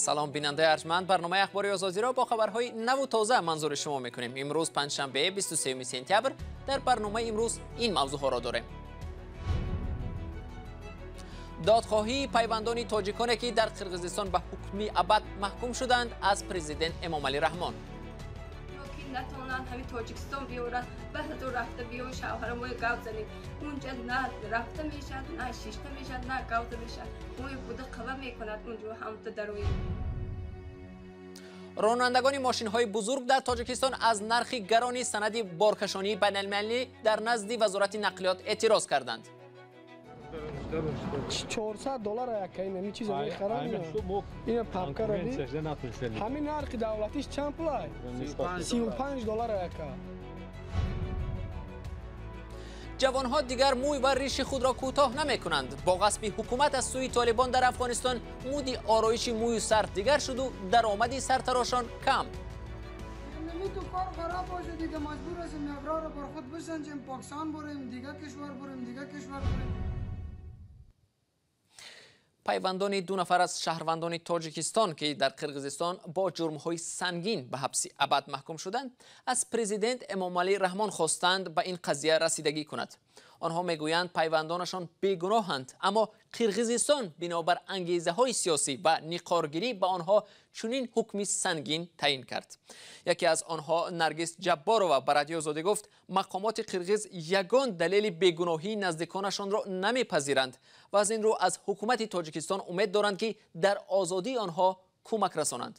Салом, бинандаи арҷманд. Барномаи Ахбори Озодиро бо хабарҳои наву тоза манзури шумо мекунем. Имрӯз панҷшанбе, 23 сентябр. Дар барномаи имрӯз ин мавзӯъҳоро дорем: додхоҳии пайвандони тоҷиконе, ки дар Қирғизистон ба ҳукми абад маҳкум шуданд, аз президент Эмомалӣ Раҳмон. Натонанд ҳамин Тоҷикистон биёранд, ба ҳазор рафта биён, шавҳарамоя гап занем. Унҷа на рафта мешавад, на шишта мешавад, на гап зада мешавад. Мои буда қава мекунад унҷо ҳамта дарои. Ронандагони мошинҳои бузург дар Тоҷикистон аз нархи гарони санади боркашонии байналмилалӣ дар назди Вазорати нақлиёт эътироз карданд. 400 доллар якаин ҳамин чиза мехарам. Ина папкара би. Ҳамин нархи давлатиш чанд пулай? 35 доллар яка. Ҷавонҳо дигар мӯй ва риши худро кӯтоҳ намекунанд. Бо ғасби ҳукумат аз сӯи Толибон дар Афғонистон муди ороиши мӯю сар дигар шуду даромади сартарошон кам. تو کار خراب باشه دیگه مجبور هستیم ابرا رو بر خود بسنجیم، پاکستان بریم، دیگه کشور بریم، دیگه کشور بریم. Пайвандони ду нафар аз шаҳрвандони Тоҷикистон, ки дар Қирғизистон бо ҷурмҳои сангин ба ҳабси абад маҳкум шуданд, аз президент Эмомалӣ Раҳмон хостанд, ба ин қазия расидагӣ кунад. Онҳо мегӯянд, пайвандонашон бегуноҳанд, аммо Қирғизистон бинобар ангезаҳои сиёсӣ ва ниқоргирӣ ба онҳо чунин ҳукми сангин таъин кард. Яке аз онҳо, Наргиз Ҷабборова, ба Радиои Озодӣ гуфт, мақомоти қирғиз ягон далели бегуноҳии наздиконашонро намепазиранд ва аз ин рӯ аз ҳукумати Тоҷикистон умед доранд, ки дар озодии онҳо кӯмак расонанд.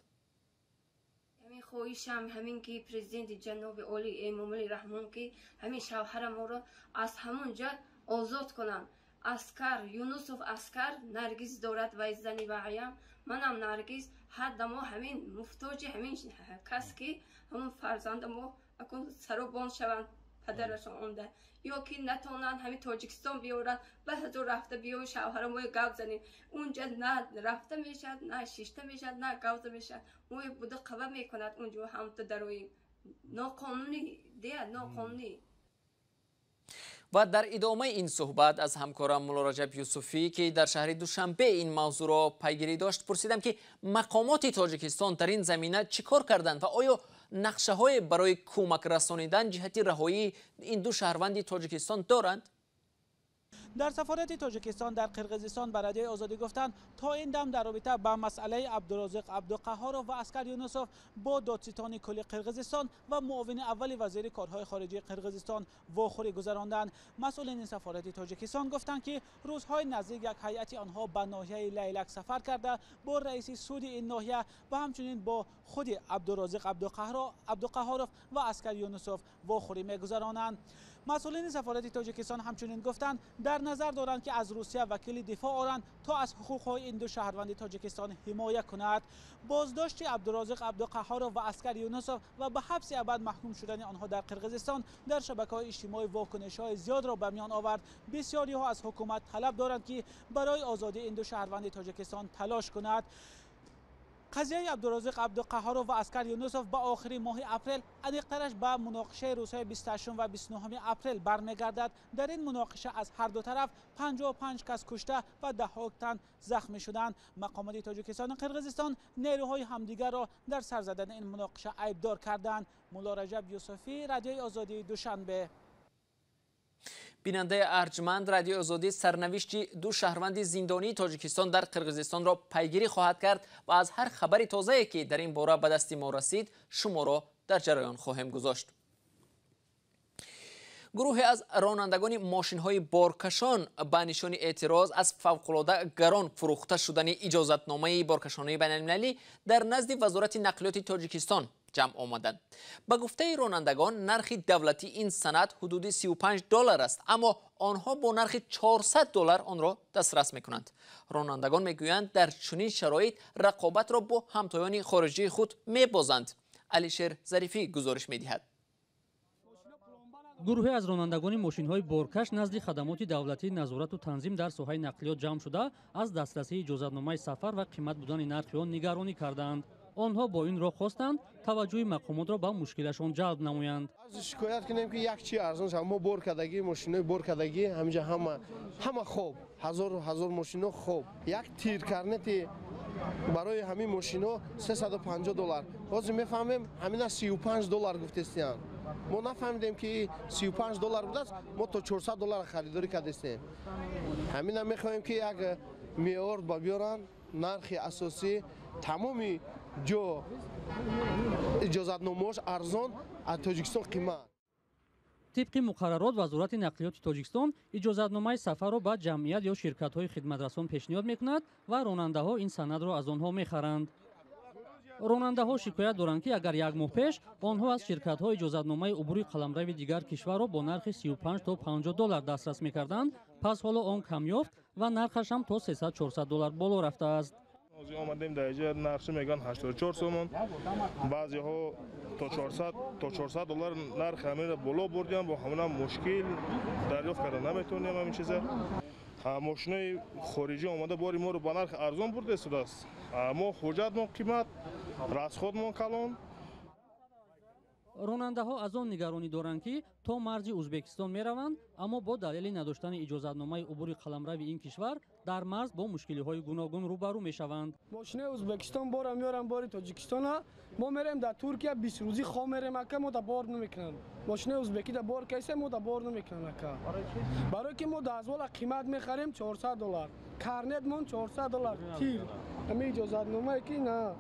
Ҳамин хоҳишам ҳамин, ки президенти ҷаноби олӣ Эмомалӣ Раҳмон, ки ҳамин шавҳараморо аз ҳамон ҷа озод кунанд. Аскар Юнусов, Аскар Наргиз дорад вай зани ваям, манам Наргиз. Ҳар дамо ҳамин муфтоҷи ҳамин кас, ки ҳамон фарзанда мо акун саробон шаванд падарашон онда, ё ки натонанд ҳамин Тоҷикистон биёранд, ба ҳазор рафта биён, шавҳарамоя гап занем. Унҷа на рафта мешавад, на шишта мешавад, на гап зада мешавад. Мои буда қава мекунад унҷо ҳамта дарои ноқонунӣ дея ноқонунӣ. Ва дар идомаи ин суҳбат аз ҳамкорам Муллораҷаб Юсуфӣ, ки дар шаҳри Душанбе ин мавзӯъро пайгирӣ дошт, пурсидам, ки мақомоти Тоҷикистон дар ин замина чӣ кор карданд ва оё нақшаҳое барои кӯмак расонидан ҷиҳати раҳоии ин ду шаҳрванди Тоҷикистон доранд. Дар сафорати Тоҷикистон дар Қирғизистон ба Радиои Озодӣ гуфтанд, то ин дам дар робита ба масъалаи Абдурозиқ Абдуқаҳҳоров ва Аскар Юнусов бо додситони кулли Қирғизистон ва муовини аввали вазири корҳои хориҷии Қирғизистон вохӯрӣ гузаронданд. Масъулини сафорати Тоҷикистон гуфтанд, ки рӯзҳои наздик як ҳайати онҳо ба ноҳияи Лайлак сафар карда, бо раиси суди ин ноҳия ва ҳамчунин бо худи Абдурозиқ Абдуқаҳҳоров ва Аскар Юнусов вохӯрӣ мегузаронанд. Масъулини сафорати Тоҷикистон ҳамчунин гуфтанд, дар назар доранд, ки аз Русия вакили дифоъ оранд, то аз ҳуқуқҳои ин ду шаҳрванди Тоҷикистон ҳимоя кунад. Боздошти Абдурозиқ Абдуқаҳҳоров ва Аскар Юнусов ва ба ҳабси абад маҳкум шудани онҳо дар Қирғизистон дар шабакаҳои иҷтимоӣ вокунишҳои зиёдро ба миён овард. Бисёриҳо аз ҳукумат талаб доранд, ки барои озодии ин ду шаҳрванди Тоҷикистон талош кунад. Қазияи Абдурозиқ Абдуқаҳҳоров ва Аскар Юнусов ба охири моҳи апрел, аниқтараш ба муноқишаи рӯзҳои 28 ва 29 апрел бармегардад. Дар ин муноқиша аз ҳар ду тараф 55 кас кушта ва даҳҳо тан захмӣ шуданд. Мақомоти Тоҷикистону Қирғизистон нерӯҳои ҳамдигарро дар сар задани ин муноқиша айбдор карданд. Муллораҷаб Юсуфӣ, Радиои Озодӣ, Душанбе. Бинандаи арҷманд, Радиои Озодӣ сарнавишти ду шаҳрванди зиндонии Тоҷикистон дар Қирғизистонро пайгирӣ хоҳад кард ва аз ҳар хабари тозае, ки дар ин бора ба дасти мо расид, шуморо дар ҷараён хоҳем гузошт. Гурӯҳе аз ронандагони мошинҳои боркашон ба нишони эътироз аз фавқулода гарон фурӯхта шудани иҷозатномаи боркашонии байналмилалӣ дар назди Вазорати нақлиёти Тоҷикистон ҷамъ омаданд. Ба гуфтаи ронандагон, нархи давлатии ин санад ҳудуди 35 доллар аст, аммо онҳо бо нархи 400 доллар онро дастрас мекунанд. Ронандагон мегӯянд, дар чунин шароит рақобатро бо ҳамтоёни хориҷии худ мебозанд. Алишер Зарифӣ гузориш медиҳад. Гурӯҳе аз ронандагони мошинҳои боркаш назди хадамоти давлатии назорату танзим дар соҳаи нақлиёт ҷамъ шуда, аз дастрасии иҷозатномаи сафар ва қимат будани нархи он нигаронӣ кардаанд. Онҳо бо ин роҳ хостанд, таваҷҷӯҳи мақомотро ба мушкилашон ҷалб намоянд. Шикоят кунем, ки як чи арзон шавад. Мо бор кардагӣ, мошинои бор кардагӣ ҳаминҷа ҳама ҳама хоб, ҳазору ҳазор мошино хоб. Як тир карнети Барои ҳамин мошино 350 доллар. Ҳозир мефаҳмем ҳамина 35 доллар гуфтестиянд. Мо нафаҳмидем ки 35 доллар будааст, мо то 400 доллар харидорӣ кардестем. Ҳамина мехоҳем ки як меъёр ба биёранд, нархи асосӣ тамоми ҷо иҷозатномаош арзон, аз Тоҷикистон қимат. Тибқи муқаррарот Вазорати нақлиёти Тоҷикистон иҷозатномаи сафарро ба ҷамъият ё ширкатҳои хидматрасон пешниҳод мекунад ва ронандаҳо ин санадро аз онҳо мехаранд. Ронандаҳо шикоят доранд, ки агар як моҳ пеш онҳо аз ширкатҳо иҷозатномаи убури қаламрави дигар кишварро бо нархи 35 то 50 доллар дастрас мекарданд, пас ҳоло он камёфт ва нархаш ҳам то 300-400 доллар боло рафтааст. Ҳозир омадем дар инҷа нархшо мегӯянд 84 сомон, баъзеҳо то 400 доллар нарх ҳаминро боло бурдиям, бо ҳамина мушкил дарёфт карда наметавонем ҳамин чиза. Мошинои хориҷӣ омада бори моро ба нарх арзон бурда истодааст. Мо ҳуҷҷатмон қимат, расходмон калон. Ронандаҳо аз он нигаронӣ доранд, ки то марзи Ӯзбекистон мераванд, аммо бо далели надоштани иҷозатномаи убури қаламрави ин кишвар дар марз бо мушкилиҳои гуногун рӯбарӯ мешаванд. Мошинаи Ӯзбекистон бора меоранд бори Тоҷикистона, мо мерем дар Туркия 20 рӯзӣ хом мерем ака, мо да бор намекунанд. Мошинаи ӯзбекӣ да бор кайса, мо да бор намекунанд ака. Барои ки мо да азвола қимат мехарем 400 доллар, карнетмон 400 доллар тир. Ҳамин иҷозатномае ки на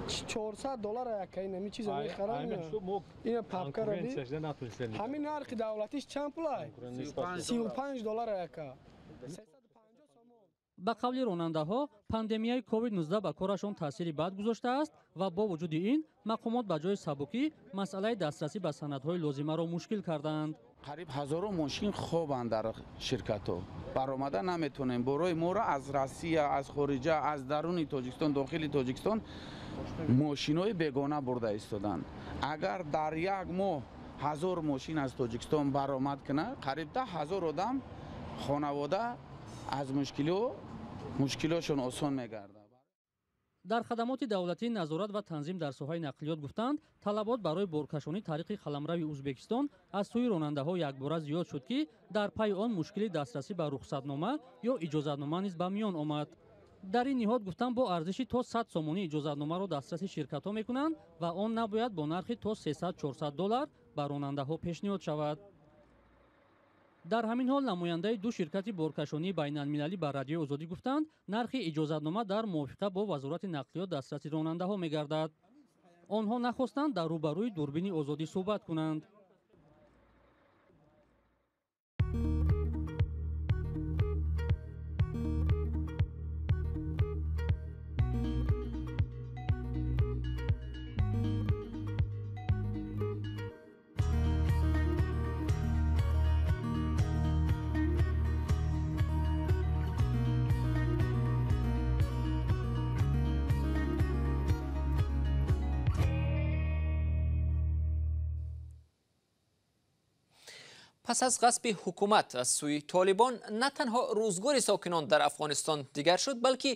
400 доллар ака, ин ҳамин чиза мехарам. Ина папкара би. Ҳамин нархи давлатиш чанд пулай? 35 доллар ака. Ба қавли ронандаҳо, пандемияи COVID-19 ба корашон таъсири бад гузоштааст ва бо вуҷуди ин мақомот ба ҷои сабукӣ масъалаи дастрасӣ ба санадҳои лозимаро мушкил кардаанд. Қариб ҳазорон мошин хобанд дар ширкатҳо, баромада наметавонем. Борои моро аз Россия, аз хориҷа, аз даруни Тоҷикистон, дохили Тоҷикистон мошинои бегона бурда истоданд. Агар дар як моҳ 1000 мошин аз Тоҷикистон баромад кунад, қариб 10,000 одам хонавода аз мушкилиҳошон осон мегардад. Дар хадамоти давлатии назорат ва танзим дар соҳаи нақлиёт гуфтанд, талабот барои боркашонӣ тариқи қаламрави Ӯзбекистон аз сӯи ронандаҳо якбора зиёд шуд, ки дар пайи он мушкили дастрасӣ ба рухсатнома ё иҷозатнома низ ба миён омад. Дар ин ниҳод гуфтанд, бо арзиши то 100 сомонӣ иҷозатномаро дастраси ширкатҳо мекунанд ва он набояд бо нархи то 300-400 доллар ба ронандаҳо пешниҳод шавад. Дар ҳамин ҳол намояндаи ду ширкати боркашонии байналмилалӣ ба Радиои Озодӣ гуфтанд, нархи иҷозатнома дар мувофиқа бо Вазорати нақлиёт дастраси ронандаҳо мегардад. Онҳо нахостанд дар рӯбарӯи дурбини Озодӣ суҳбат кунанд. Пас аз ғасби ҳукумат аз сӯи Толибон на танҳо рӯзгори сокинон дар Афғонистон дигар шуд, балки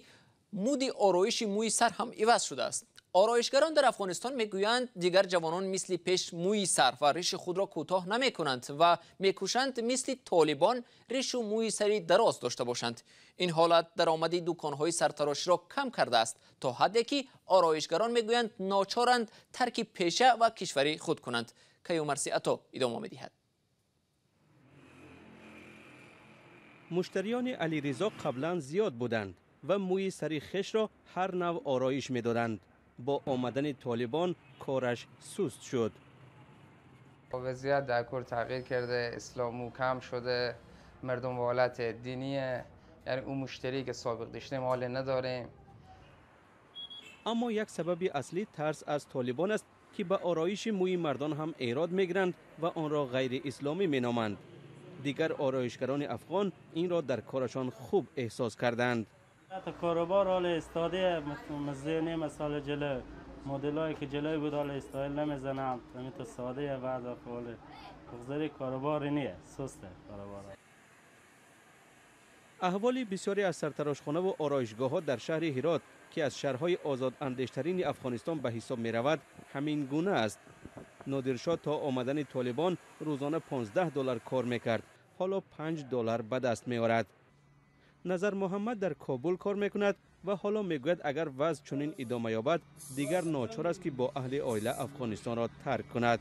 муди ороиши мӯи сар ҳам иваз шудааст. Ороишгарон дар Афғонистон мегӯянд, дигар ҷавонон мисли пеш мӯи сар ва риши худро кӯтоҳ намекунанд ва мекӯшанд мисли Толибон ришу мӯи сари дароз дошта бошанд. Ин ҳолат даромади дуконҳои сартароширо кам кардааст, то ҳадде ки ороишгарон мегӯянд ночоранд тарки пеша ва кишвари худ кунанд. Каюмарси Ато идома медиҳад. Муштариёни Алиризо қаблан зиёд буданд ва мӯи сари хешро ҳар нав ороиш медоданд. Бо омадани Толибон кораш суст шуд. وضعیت در کل تغییر کرده، اسلامو کم شده، مردم حالت دینیه، یعنی اون مشتری که سابق داشتیم حال نداریم. اما یک سبب اصلی ترس از طالبان است که به آرایش موی مردان هم ایراد میگیرند و آن را غیر اسلامی مینامند. دیگر آرایشگران افغان این را در کارشان خوب احساس کردند. کاروبار حال استاده مزینه مسائل جلو مدلایی که جلوی بود حال استایل نمیزنم، همین تو ساده بعد افعال بغزاری کاروبار نیه، سسته کاروبار. احوال بسیاری از سرتراشخانه و آرایشگاه ها در شهر هرات که از شهرهای آزاد اندیشترین افغانستان به حساب می رود همین گونه است. نادرشاه تا آمدن طالبان روزانه 15 دلار کار میکرد، حالا 5 دلار به دست می آورد. نظر محمد در کابل کار میکند ва ҳоло мегӯяд агар вазъ чунин идома ёбад, дигар ночор аст ки бо аҳли оила Афғонистонро тарк кунад.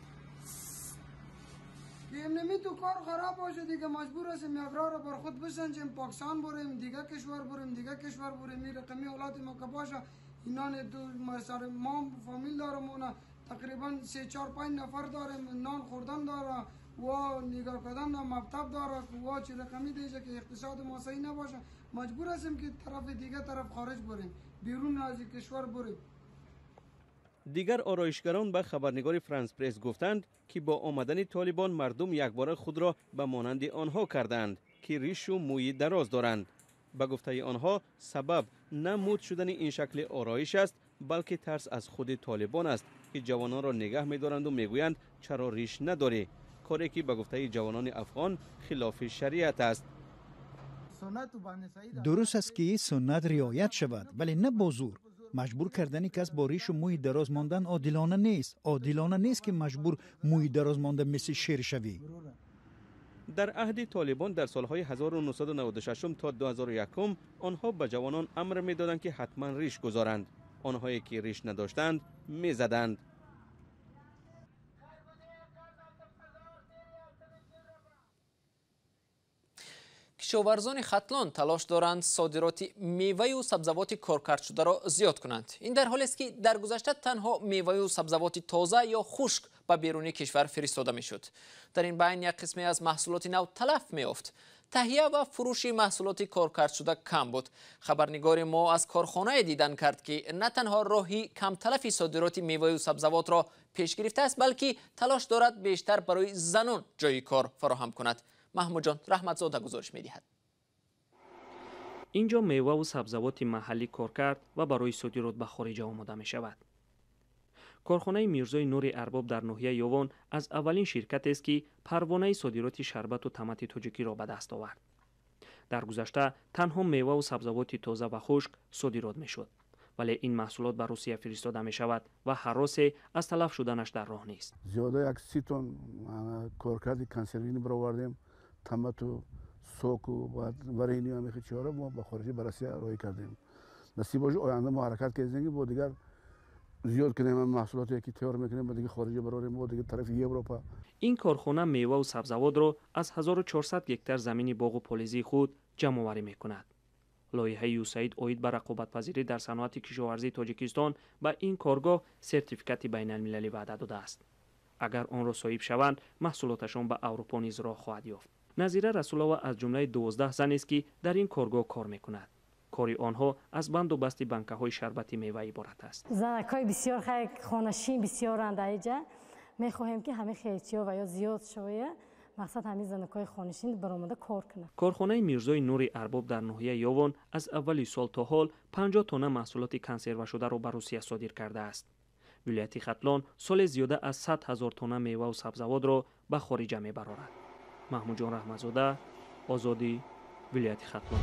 نمی تو کار خراب باشه دیگه مجبور هستیم یک راه را بر خود بسنجیم، پاکستان بریم، دیگه کشور بریم، دیگه کشور بریم. این رقمی حالات ما که باشه اینا دو سر ما فامیل دارم، اونا تقریبا 3 4 5 نفر داریم، نان خوردن داره و نگاه کردن مکتب داره و چه رقمی دیگه که اقتصاد ما صحیح نباشه مجبور هستیم که طرف دیگه طرف خارج بریم، بیرون از کشور بریم. дигар ороишгарон ба хабарнигори Франс Пресс гуфтанд, ки бо омадани Толибон мардум якбора худро ба монанди онҳо карданд, ки ришу мӯи дароз доранд. ба гуфтаи онҳо сабаб на муд шудани ин шакли ороиш аст, балки тарс аз худи Толибон аст, ки ҷавононро нигаҳ медоранду мегӯянд чаро риш надорӣ, коре ки ба гуфтаи ҷавонони афғон хилофи шариат аст. Дуруст аст, ки суннат риоят шавад, вале на бо зӯр. Маҷбур кардани кас бо ришу мӯи дароз мондан одилона нест. Одилона нест, ки маҷбур мӯи дароз монда мисли шер шавӣ. Дар аҳди Толибон дар солҳои 1996 то 2001 онҳо ба ҷавонон амр медоданд, ки ҳатман риш гузоранд. Онҳое ки риш надоштанд мезаданд. Кишоварзони Хатлон талош доранд содироти меваю сабзавоти коркардшударо зиёд кунанд. Ин дар ҳолест, ки дар гузашта танҳо меваю сабзавоти тоза ё хушк ба беруни кишвар фиристода мешуд. Дар ин байн як қисме аз маҳсулоти нав талаф меёфт. Таҳия ва фурӯши маҳсулоти коркардшуда кам буд. Хабарнигори мо аз корхонае дидан кард, ки на танҳо роҳи камталафи содироти меваю сабзавотро пеш гирифтааст, балки талош дорад бештар барои занон ҷойи кор фароҳам кунад. Маҳмудҷон Раҳматзода гузориш медиҳад. Инҷо меваву сабзавоти маҳаллӣ коркард ва барои содирот ба хориҷа омода мешавад. Корхонаи Мирзои Нури Арбоб дар ноҳияи Ёвон аз аввалин ширкатест, ки парвонаи содироти шарбату тамати тоҷикиро ба даст овард. Дар гузашта танҳо меваву сабзавоти тоза ва хушк содирот мешуд, вале ин маҳсулот ба Русия фиристода мешавад ва ҳаросе аз талаф шуданаш дар роҳ нест. Зиёда як 30 тонн коркарди консервинӣ баровардем, томату, соку, варению ҳамихи чиҳоро мо ба хориҷа, ба Россия роҳӣ кардем. Насиб боши, оянда мо ҳаракат кардем, ки бо дигар зиёд кунем маҳсулоте ки тайёр мекунем, ба дигар хориҷа барорем, бо дигар тарафи Европа. Ин корхона меваву сабзавотро аз 1400 гектар замини боғу полизии худ ҷамъоварӣ мекунад. Лоиҳаи ЮСАИД оид ба рақобатпазирӣ дар саноати кишоварзии Тоҷикистон ба ин коргоҳ сертификати байналмилалӣ ваъда додааст. Агар онро соҳиб шаванд, маҳсулоташон ба Аврупо низ роҳ хоҳад ёфт. Назира Расулова аз ҷумлаи 12 занест, ки дар ин коргоҳ кор мекунад. Кори онҳо аз банду басти банкаҳои шарбати мева иборат аст. Занакҳои бисёр хонашин бисёранд аиҷа. Мехоҳем, ки ҳамин хелчиҳо ва ё зиёд шоя, мақсад ҳамин занакҳои хонашин баромада кор кунанд. Корхонаи Мирзои Нури Арбоб дар ноҳияи Ёвон аз аввали сол то ҳол 50 тонна маҳсулоти консервашударо ба Русия содир кардааст. Вилояти Хатлон соли зиёда аз 100 000 тонна меваву сабзавотро ба хориҷа мебарорад. Маҳмудҷон Раҳматзода, Озодӣ, вилояти Хатлон.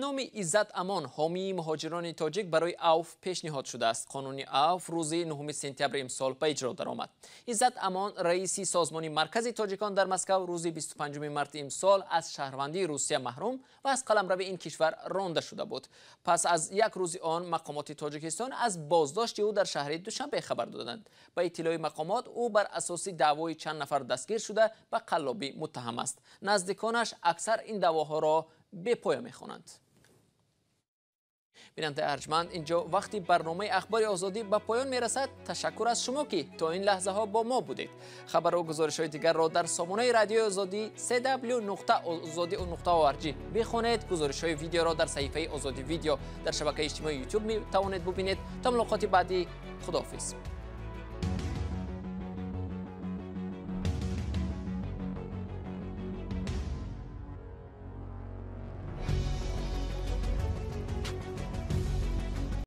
Номи Иззат Амон, ҳомии муҳоҷирони тоҷик, барои авф пешниҳод шудааст. Қонуни авф рӯзи 9 сентябри имсол ба иҷро даромад. Иззат Амон, раиси созмони Маркази тоҷикон дар Москав, рӯзи 25 марти имсол аз шаҳрвандии Русия маҳрум ва аз қаламрави ин кишвар ронда шуда буд. Пас аз як рӯзи он мақомоти Тоҷикистон аз боздошти ӯ дар шаҳри Душанбе хабар доданд. Ба иттилои мақомот, ӯ бар асоси даъвои чанд нафар дастгир шуда ба қаллобӣ муттаҳам аст. Наздиконаш аксар ин даъвоҳоро бепоя мехонанд. Бинандаи арҷманд, инҷо вақти барномаи Ахбори Озодӣ ба поён мерасад. Ташаккур аз шумо, ки то ин лаҳзаҳо бо мо будед. Хабару гузоришҳои дигарро дар сомонаи радиои Озодӣ cw.ozodi.org бихонед. Гузоришҳои видеоро дар саҳифаи Озодӣ Видео дар шабакаи иҷтимоии Ютуб метавонед бубинед. То мулоқоти баъдӣ, худоҳофиз.